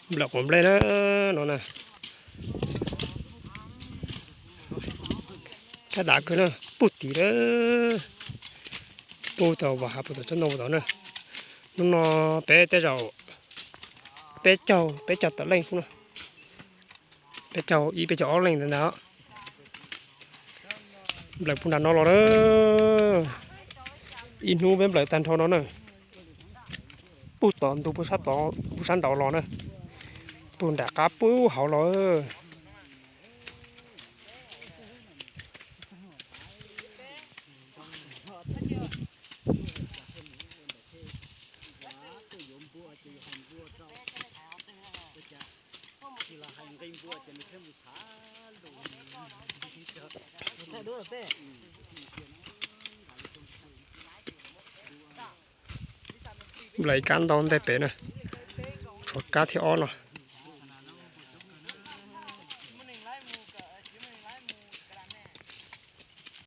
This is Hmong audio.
Nplawm quav nplej na, no na. Sab dav kawg na, puag tim lawm. Puag tom Vam Hav, puag tom tsob ntoo puag tom na. Hnub no peb tej zaum peb caug, peb caug tawm leej xwb na. Peb caug ib, peb caug ob leej ntawd ntag. Nplawm puag nram no los na. Ib hnub peb nplawm tag nrho no na. Puag tom ntug, puag sab nraud los na. Puag nram qab puag hauv los. Nplawm ib kab ntau ntej pem na. Tshuav kab thib ob no.